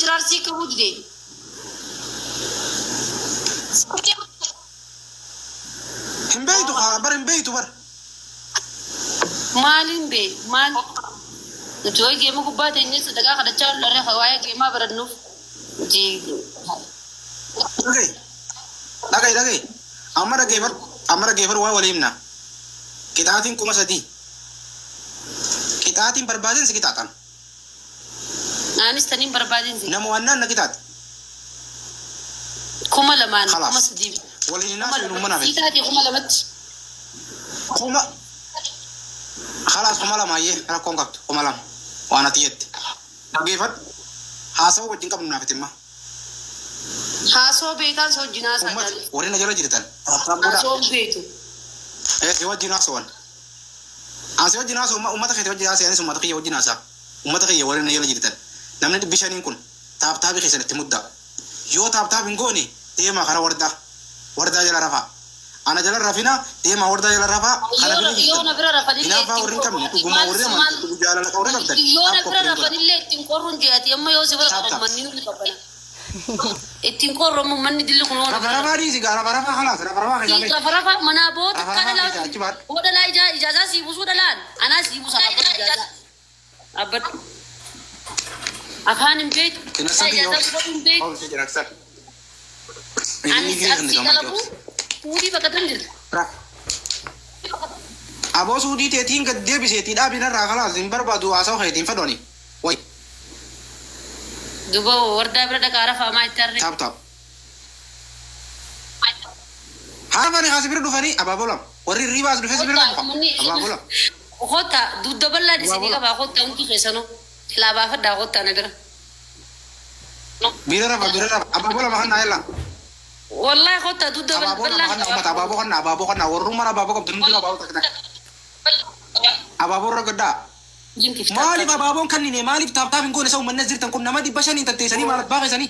Jira Arsii qabuu dide. Hin beeytu haa bar, hin beeytu bar. Maaliin bee maal? Nuti wayi geema gubbaa teenyee sadaqaa kadhachaa ollarree waa'ee geemaa barannuuf. Nuti Dhagahi. Dhagahi, dhagahi. Amma dhaggeeffadhu. Amma dhaggeeffadhu, waa walii himna. Qixaatiin 3000. Qixaatiin barbaadeen si qixaaxan. Anis taniin barbaadeen si. Nama waannaan na qixaaxe. 2000n Khalaas. 3000. Waliin hin Kuma haasofnu lama. mana Sii feeti. taate 2000tti. Kuma. Khalaas, 2000 ayyee, rakkoon qabdu 2000 waan ati jette. Dhaggeeffadhu. Haasawaa wajjin qabnu naaf itti. Haasoo beekaan si wajjin haasaa Uummata jaalladha. warri na jala jirtan. Tap tap godhaa. Haasoo beetu. Eh, si wajjin haasawan. Ani si wajjin haasa'u, uummata keetii wajjin haasa'e, anis uummata kiyya wajjin haasa'a. Uummata kiyya warri na jala jirtan. Namni 500n kun tap tapii keessan itti muddaa. Yoo tap tap hin goone, deemaa karaa wardaa. Wardaa jala rafaa. Ana jala rafina, deemaa wardaa jala rafaa. Kana bira Yoo jirtan. na bira rafanillee Hinaaffaa ittiin warri hin qabne qorru dhugumaa maal warri maal amantu jaalala warri qabdan. yoo na Tap bira koppii godha. rafanillee ittiin qorruun je'ati amma yoo si bira Tap qaban tap. manni ni qabbana. Ittiin qorru amma manni dilli kun yoo na Rafa bira rafaa dhiisi gaa, rafa rafaa, khalaas, rafa rafaa keessaa bahi. Rafa rafa manaa boo Rafa takkaa rafaa dhalaa keessaa achi baadhu. hoo dhalaa ijaa ijaazaa sii busuu dhalaan anaa sii busa, dhaabbadhu, ijaazaa dhaabbadhu, afaan hin beektu. Cinassan kiyya Ijaazaa obsi. godhuu hin beektu. Obsi, cinassan. Ani arsii qalabuu fuudhii bakka jirta. Rafa. Aboo, suudii teetiin gad deebiseetii dhaabi narraa, khalaas, hin barbaadu haasawaa keetiin fedhoni. Way. Duba wardaa bira dhaqaa rafaa maa itti harree. Tap tap. Haafani kaasi bira dhufanii abaaboo lama. Warri hirribaas dhufes bira dhufa. Abaaboo lama. Kota dugda bal'aan isinii Abaaboo lama. qabaa, kota hundi keessanuu silaa baafadhaa, kota na bira. Bira rafa, bira rafa. Abaaboo lama kan naa yalla. Wallahi kota dugda Abaaboo lama bal'aan kan uummata, abaaboo kan, abaaboo kan, warrummaan abaaboo qabdu hundi abaaboo takka takka. Abaaboo irra gaddaa. Maaliif abaaboon kannine, maaliif tap tap hin goone? Isa uummanni as jirtan kun nama 500n tatteessanii maal abbaa keessanii?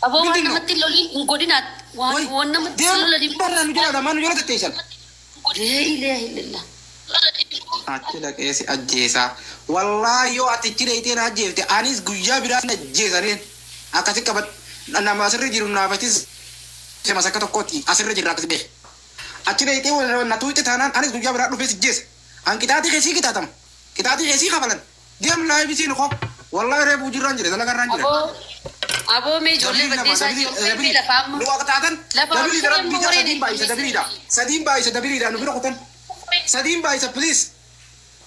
Aboo, waan Mindin ነው? namatti loliin hin godhinaat waan Way, waan namatti deem lolanii. barra nu jala lamaan nu jala tatteessan. Laa ilaaha illallah. Achi dhaqee si ajjeesaa. Wallaahi yoo ati achi dheeyitee na ajjeefte, anis guyyaa biraa na ajjeesaniin akkasi qabad nama asirra jiru naafatis simas akka tokkotti asirra jirra akkasi beek. Achi dheeyitee na tuuxxe taanaan, anis guyyaa biraa dhufee si ajjeesa. An qixaatii keessii qixaaxama. Qixaatii keessii kafalan. Deem live isiin koo. Wallaahi reefu jirraan jira, dalagarraan jira. Aboo, aboo, mee ijoollee baddeessaa ijoollee lafa amma. Nu waqtaatan Lafa dabiliidha, amma rabbii jaa wareen sadiin baay'isa, dabiliidha. Sadiin baay'isa, dabiliidha, nu bira kutan. Sadiin baay'isa, please.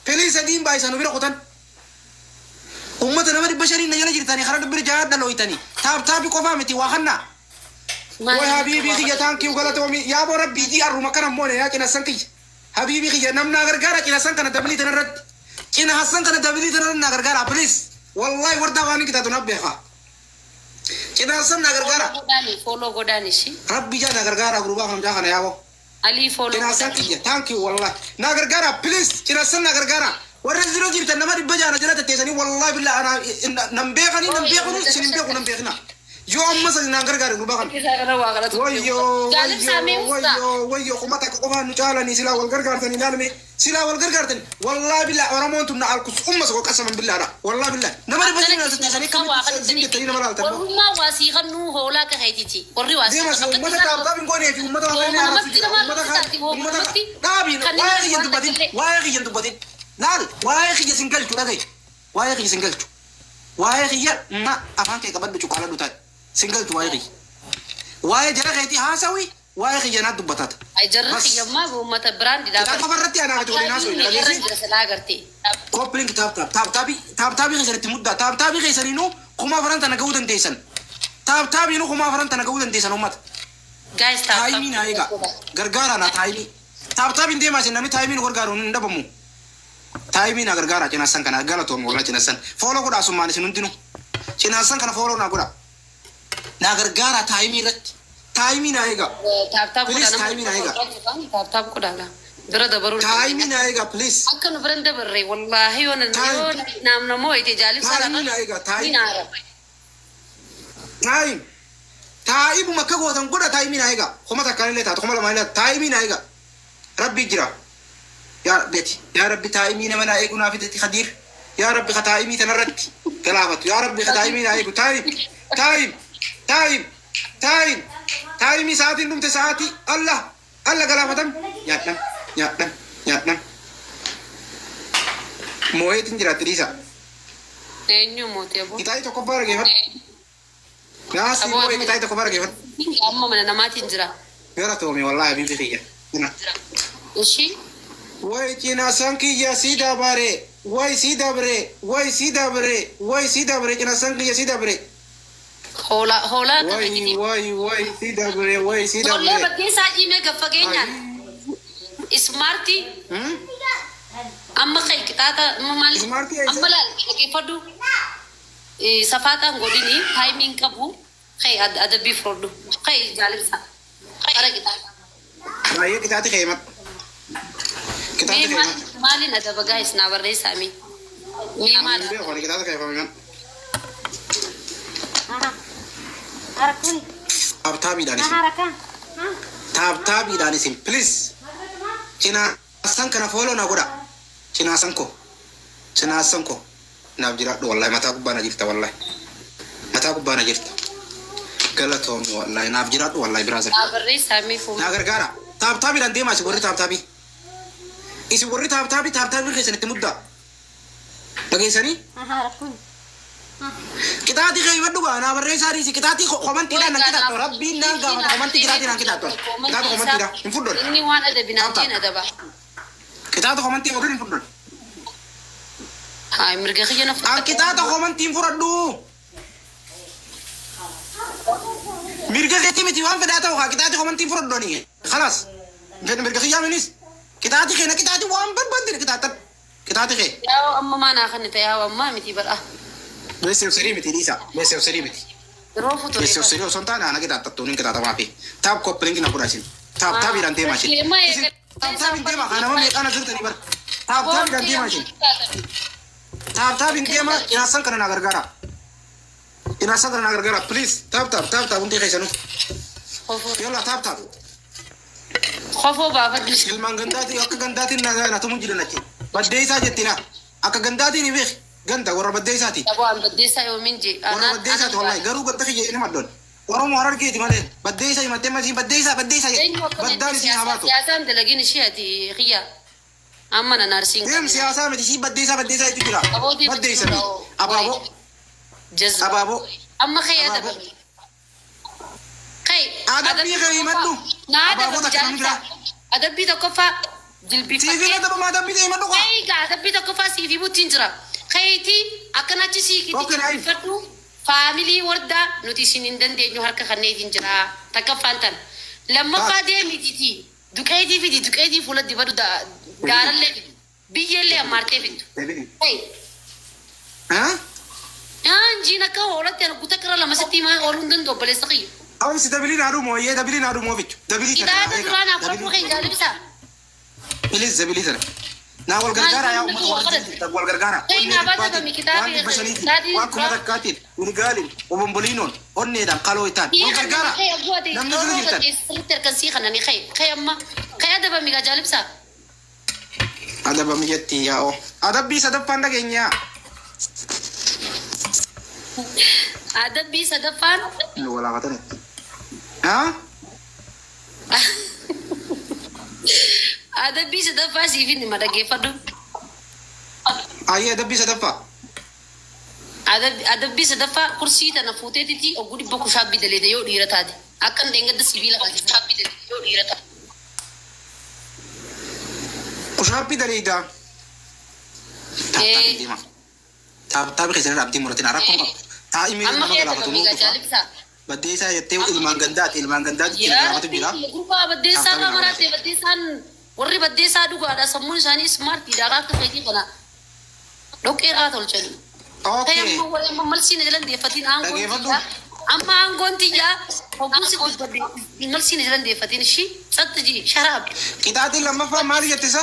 Please, sadiin baay'isa, nu bira kutan. Uummata nama 500n na jala jirtanii karaa dubbira jaha dhalooytanii. Tap tapii qofaa miti, waa kannaa. Way habiibii kiyya, thank you, galatoomi. Yaa boo, rabbii jii arruma kana moone yaa cinassan kiyya. Habiibii kiyya, namnaa gargaara cinassan kana dabilii tana irratti. Cina hassan kana dabilii tana irratti naa gargaara, please. Wallahi wardaa waan hin kitaatu na beekaa. Cina hassan naa gargaara. Godhaani, follow godhaani shi. Rabbi jaa naa gargaara gurbaa kana, mucaa kana, yaaboo. Alii, follow Cinassan godhaani. kiyya, thank you, wallahi. Naa gargaara, please, cinassan naa gargaara. Warra zero jirtan nama 600 na jala tetteessanii, wallahi billah ana nan beekanii, nan beekanu, isin hin beeku, nan beekna. Yoo amma sani naan gargaare gurbaa kana. Isaa kana waa galatu. Wayyoo, Jaalib saamee wayyoo, usta. wayyoo, wayyoo, 1000 qofaan nu caalanii, silaa wal gargaartanii ilaalame, silaa wal gargaartanii, wallahi billah Oromoon tun na alkus umma soko qasaman billaadha, wallahi billah nama 500 na tetteessanii akkamitti isin jettanii nama laaltan. Warrummaa waa sii kannuu hoolaa akka keetiiti. Warri waa sii Deemas uummata tap tap hin goonee fi uummata waa Hooma namatti nama uummata taati, hooma uummata namatti dhaabiin kan waa'ee inni kiyya hin waan dubbatin, takka waa'ee kiyya hin dubbatin, laal, waa'ee kiyya sin galchu, dhagaye, waa'ee kiyya sin galchu, waa'ee kiyya ma afaan kee qabadhu, cuqaaladhu, taate sin galchu waa'ee kiyya, waa'ee jara keetii haasawi, waa'ee kiyya naat dubbatata. Ay, jarri Bas. kiyyammaa uummata biraan didhaa. Kitaaba qofa irratti anaa fi waliin haasa'u dhageessi. Jira silaa agartee. Copy link, tap tap, tap tapii, tap tapii keessanitti muddaa, tap tapii keessaniinuu 4000 tana ga'uu dandeessan, tap tapiinuu 4000 tana ga'uu dandeessan, uummata. Guys, tap tap. Timeii naa eega, gargaara naa timeii, tap tapiin deemaa isin, namni timeii nu gargaaru hin dhabamu, timeii naa gargaara. Cinaassan kana galatoom, walaa cinaassan follow godhaa, summaan isin hundinuu cinaassan kana follow naa godhaa, naa gargaara timeii irratti, timeii naa eega. Tap tap Please, godhaa. timeii naa eega. Tap tap godhaa. Bira dabaruu. Timeii naa eega, please. Akka nu biran dabarre, wallaahi yoo Time. yoo naam namoo ite jaalib Timeii naa eega, Ni time. naara. Time, timeuma akka gootan godha, timeii naa eega, 1000 illee taatu, 2000 illee taatu, timeii naa eega, rabbi jira. Yaa rabbi, yaa rabbi, timeii nama naa eegu naa fidati khadiir, yaa rabbi, ka timeii tanarratti Galaafatu yaa rabbi taayimii naa eegu time time time time taayimii sa'aatiin dhumte sa'aatii Allah Allah galaafatan nyaadhan nyaadhan nyaadhan. Moo'eetiin jiraatti dhiisa. Eenyu mootii aboo? Qixaaxii tokkoffaa dhaggeeffadhu. Naasii Aboo moo'ee qixaaxii tokkoffaa dhaggeeffadhu. Amma mana namaatiin jira. Gara toome wallaahi habiibti kiyya. Ishii Way cinaasan kiyya si dabare way si dabre way si dabre way si dabre cinaasan kiyya si dabre. hoolaa hoolaa akka Way fakkii. way way si dabre way si Ijoollee dabre. bakkee isaa dhiimee gad fageenyaan. Ismaartii Hmm? amma kai qixaaxa amma maal Ismaartii eessa? amma laal dhaggeeffadhu. Safaaxaan godhini taayimiin qabu kai adabbii fudhadhu kai jaalibsa qara qixaaxa. Baay'ee qixaaxii keemat. Mee Qixaaxii keemat. maaliin adaba gaa'is naa barreessaa mee? Mee maal? Ani beeku ani qixaaxa keefame. Harakuni. Taaptaabiidhaan isin. Haraka. Taaptaabiidhaan isin please. Cinaasan kana fooloo na godha. Cinaasan ko. Cinaasan ko. Naaf jiraadhu wallahi mataa gubbaa na jirta wallahi. Mataa gubbaa na jirta. Galatoomi wallahi naaf jiraadhu wallahi biraa sana. Naa barreessaa mee fuula. Naa gargaara. Taaptaabiidhaan deemaa isin warri taaptaabii. Isin warri taaptaabii taaptaabii keessan itti muddaa. Dhageessanii? Harakuni. Qixaaxii kee himadhu gaa naa barreessaa dhiisi qixaaxii komantiidhaan nan qixaaxu rabbiin naan gaafata komantii qixaaxii naan qixaaxu qixaaxa komantiidhaan hin fudhon Inni waan adabi naan jeen adaba. qixaaxa komantii oduu hin fudhon Haa mirga kiyya na an fudhadhu. qixaaxa komantii hin fudhadhu mirga keetii miti waan fedhaa ta'u haa qixaaxii komantii hin fudhadhu ani khalaas mirga kiyyaa minis qixaaxii kee na qixaaxii waan barbaadde qixaaxan qixaaxii kee Yaa amma maanaa kan ta'e yaa ammaa miti bara. beeseef sirii miti dhiisa beeseef sirii miti Yeroo future. beeseef sirii osoo hin taane ana qixaaxattuun hin qixaaxamaa fi taap koppiliingi na godha isin taap taapiidhaan deemaa isin isin taap taapiin deemaa kana nama meeqaan as jirtanii bara taap taapiidhaan deemaa isin taap taapiin deemaa cinaasan kana naa gargaara cinaasan kana naa gargaara please taap taap taap taap hundi keessanuu yalla taap taap Kofoo baafadhu. ilmaan gandaatii akka gandaatiin na tumu jiran achi baddeessaa jettina akka gandaatiin hin beeki ganda warra baddeessaati Aboo an baddeessaa yoomiin jee. warra baddeessaati wallahi garuu ganda kiyya inni maddoon oromoo harargeeti malee baddeessa himattee masiin baddeessaa baddeessaa Eenyu akka baddaan isin haa baatu siyaasaan dalagin ishee ati xiyya. Amma nan arsiin. deem siyaasaa miti ishii baddeessaa baddeessaa jechuun jira Abootii baddeessa miti abaaboo Jazba. abaaboo Amma kee Abaaboo. adabame. Kee. Adabbii kee himadhu. Naa Abaaboo adabame takka namni biraa. jaalladha. Adabbii tokkoffaa jilbiiffattee. siifin adabamaa adabbii ta'e himadhu qaa Egaa adabbii tokkoffaa siif himuutti hin jira. Keetii akkanachi siikitti Okay, naayi. jilbiffadhu. Faamilii wardaa nuti isin hin dandeenyu harka kanneetiin jira. Takkaffaan tan. Lammaffaa deemitiiti. Duqeetii fidi duqeetii fuula dibadu gaarallee fidu. Biyyellee ammaartee fidu. Hey. haa Anjiin akka hoolatti arguta kara lama sitti himaa ooluu hin danda'u obboleessa kiyya. Awsi dabiliin haadhu mooyyee dabiliin haadhu moofichu dabilii Qixaaxa duraan afur kee jaalibsa. Please dabilii sana naa wal gargaara yaa uummata wal gargaara wal gargaara Hey, naa baata bami kitaabii waan dhibba shaniitiin kitaabii waan kuma takkaatiin wulgaaliin obomboliinoon onneedhaan kaloo itaan wal gargaara namni sirri jirtan Sirriitti harkansii kanani kee kee amma kee adabami gaa jaalibsa. adabami jetti yaa'oo adabbii sadaffaan dhageenyaa Adabbii sadaffaan nu walaafatan haa adabbii sadaffaa siif hin hima dhaggeeffadhu. ayyee adabbii sadaffaa Adabbii sadaffaa kursii tana fuuteetiti oguu dhibba kushaabbii daleete yoo dhiira taate akka hin dheengadda sibiila kushaabbii daleete yoo dhiira taate. kushaabbii daleeydaa Ee. taaptaabii keessan irraa abdii muratin rakkoon qabu taa'imii Amma nama kee galaafatu adabami nuu gaa dhufa jaalibsa. baddeessaa jettee ilmaan gandaati ilmaan gandaati itti galaafatu jira Gurbaa baddeessaa irraa maraate baddeessaan warri baddeessaa dhugaadha sammuun isaanii ismaartiidha akka feetii kana dhoqqee irraa tolchanii. okay Amma malsiina jalan deeffatiin aangoon Dhageeffadhu. tiyyaa amma aangoon tiyyaa hogguun si dubbadde malsiina jalan deeffatiin ishii tsatti ji sharaab. qixaaxiin lammaffaa maali jette isa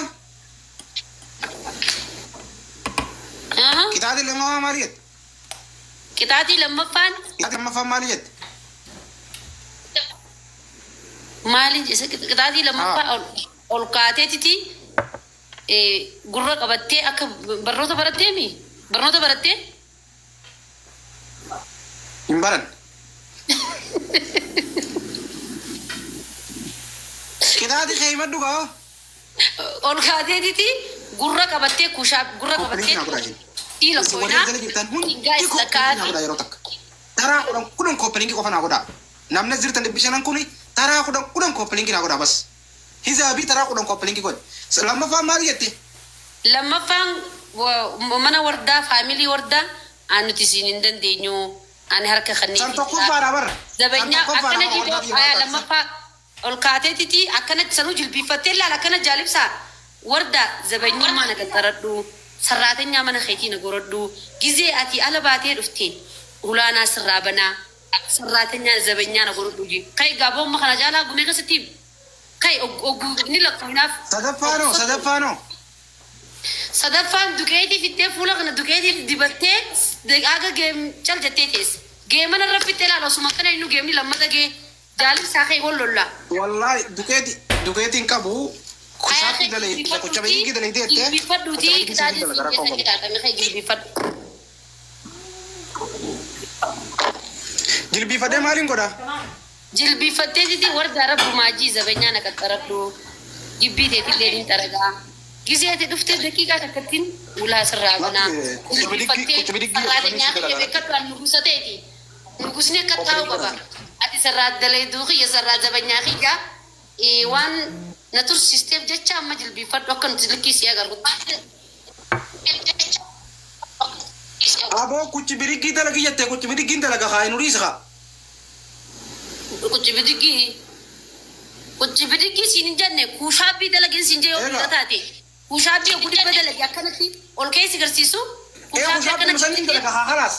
qixaaxiin lammaffaa maali jette Qixaatii lammaffaan qixaaxiin lammaffaa maali jette maaliin isa qixaatii lammaffaa ol kaateetiti gurra qabattee akka barnoota baratteemi barnoota barattee. Hin baran. Qixaaxi kee himadhu gaa. Ol kaateetiti gurra qabattee kushaa gurra Koppiliin qabattee naa godhaa jiru. dhiila Warreen koinaa jala jirtan hundi guys koppiliin naa godhaa yeroo takka. Taraa 10 10 koppiliingi qofa naa godhaa. Namni as jirtan 500 kuni taraa 10 10 koppiliingi naa godhaa bas. Hizaabii taraa 10 koppiliingi godhi. Lammaffaan maal jette? Lammaffaan mana wardaa faamilii wardaa aan nuti siin hin dandeenyu ani harka San kanneetiin jira. tokkoffaadha barra. San Zabanyaa tokkoffaadha akkana bara wardaa jidoo biyya aya maal taasisa? lammaffaa ol kaateetiti akkanatti sanuu jilbiiffattee laala akkana jaalibsaa wardaa zabanyummaa na qaxxaradhu sarraatenyaa mana keetii na goradhu gizee ati ala baatee dhufte ulaanaa sirraa banaa sarraatenyaa zabanyaa na goradhu jee kai gaaboomma kana caalaa gumee keessatti kai oguu ni lakkoofnaaf Sadaffaanoo sadaffaanoo. Sadaffaan duqeetii fittee fuula kana duqeetii dibattee aga geem cal jettee teesse. Geemana irra fittee laala osuma kana inni geemni lammata gee jaalibsaa kee wal lollaa. Wallahi duqeeti duqeetiin qabu Ayaa kushaatti kee dalee qocha jilbiifadhuutii bidigii dalee jettee qocha jilbiifadhuutii bidigii sirrii qixaaxii dalaga siin rakkoo keessa qabu. qixaaxame kee jilbiifadhu. Jilbiifadhee maaliin godhaa? Jilbiiffattee titi wardaa rabbumaa jii zabanyaa na qaxxaradhu gibbii teetillee ni xaragaa. Gizee ati dhuftee daqiiqaa takkattiin ulaa sirraa banaa. Lakki qocha bidigii Jilbiiffattee qocha bidigii sarraatenyaa sirrii kiyya dalaga. beekadhu an nugusa ta'eeti. Nugusni akka taa'u Koppiliin qaba. godhaa. Ati sarraa dalayduu kiyya sarraa zabanyaa kiyya waan na tursiisteef jecha amma jilbiifadhu akka nuti likkii si agarrutti. Aboo kuchi bidigii dalagi jettee kuchi bidigiin dalaga haa hin uriis haa. Kuchi bidigii kuchi bidigii siin hin jenne kuushaabbii dalagin siin jee yoo Egaa. dhiira taate kuushaabbii oguu dhibba dalagi akkanatti ol keessa garsiisu Ee kuushaabbii kushaatti akkanatti musaniin dalaga haa halaas.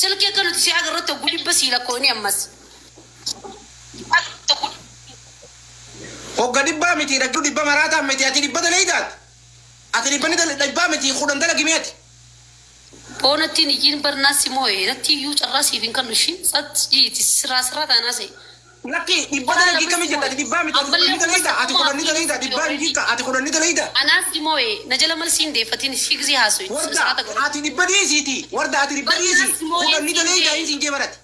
silkii akka nuti si agarrutti oguu dhibba sii lakkooni ammas. Hogga dhibbaa miti dhagduu dhibba maraataa miti ati dhibba dalaydaati. Ati dhibba ni dhibbaa miti 10 dalagi mi'ati. Boonattiin iyyiin barnaa si moo'e natti iyyuu carraa siif hin kennu ishiin sat jiiti siraa siraa taanaa se'e. Lakki dhibba dalagii kami jetta ati dhibbaa miti ati 10 ni dalayda ati 10 ni dalayda dhibbaa hin jirta ati 10 ni dalayda. Anaas si moo'e na jala mal siin deeffatiin si gisee haasoo Warda siraata godha. ati dhibba dhiisiiti warda ati dhibba dhiisi 10 ni dalayda hin siin jee barate.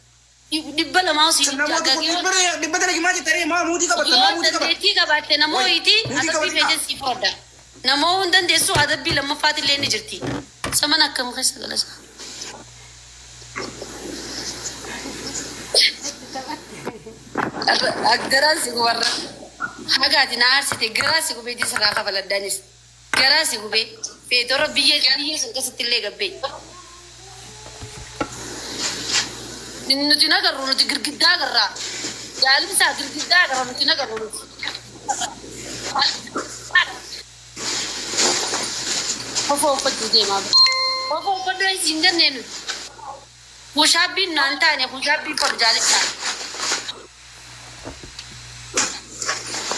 200 siin Namoota kun yoo dhibba dalagii maal jettanii maa muudii qabatta maa yoo muudii qabatta. dandeettii qabaatte namooti Muudii adabbii qabatta. feeten si fodda. Namoo hin dandeessu adabbii lammaffaati ni jirti. Saman akkam keessa galasa. Garaan si gubarra. Hagaati na aarsite garaa si gubee sirraa kafaladhaanis. Garaa si gubee feetorra biyya biyya sun keessatti illee gabbee. Nuti nagarru nuti girgiddaa agarra. Jaalimsaa girgiddaa agarra nuti nagarru nuti. Kofoo uffachuu deemaa. Kofoo uffadhu hin jennee nuti. Kushaabbiin naan taane kushaabbii fodhu jaalimsaa.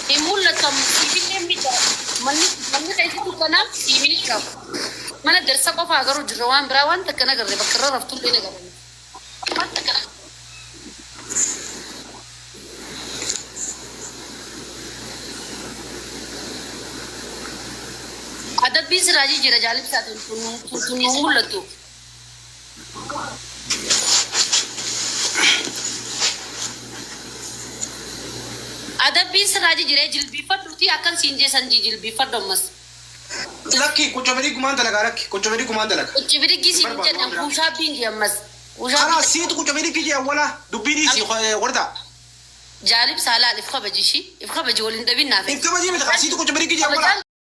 Hin mul'atamu siifillee miti. Manni manni keessatti kanaaf siimini qabu. Mana darsa qofaa garuu jirra waan biraa waan takka nagarre bakka irra raftullee nagarre. Waan takka Adabbiin siraajii jira jaalibsaa tun nu mul'attu. Adabbiin siraajii jira jilbiifadhuuti akkan siin jeesan jilbiifadhu ammas. Lakki qocha bidii gumaan dalagaa lakki qocha bidii gumaan dalaga. Ucci bidigii siin jedhan kuushaabbiin jee ammas. Karaa siitu qocha bidii jee awwala dubbii dhiisi warda. Jaalibsaa laal if kabaji ishii if kabaji waliin dhabin naaf. If kabajii miti siitu qocha bidii jee awwala.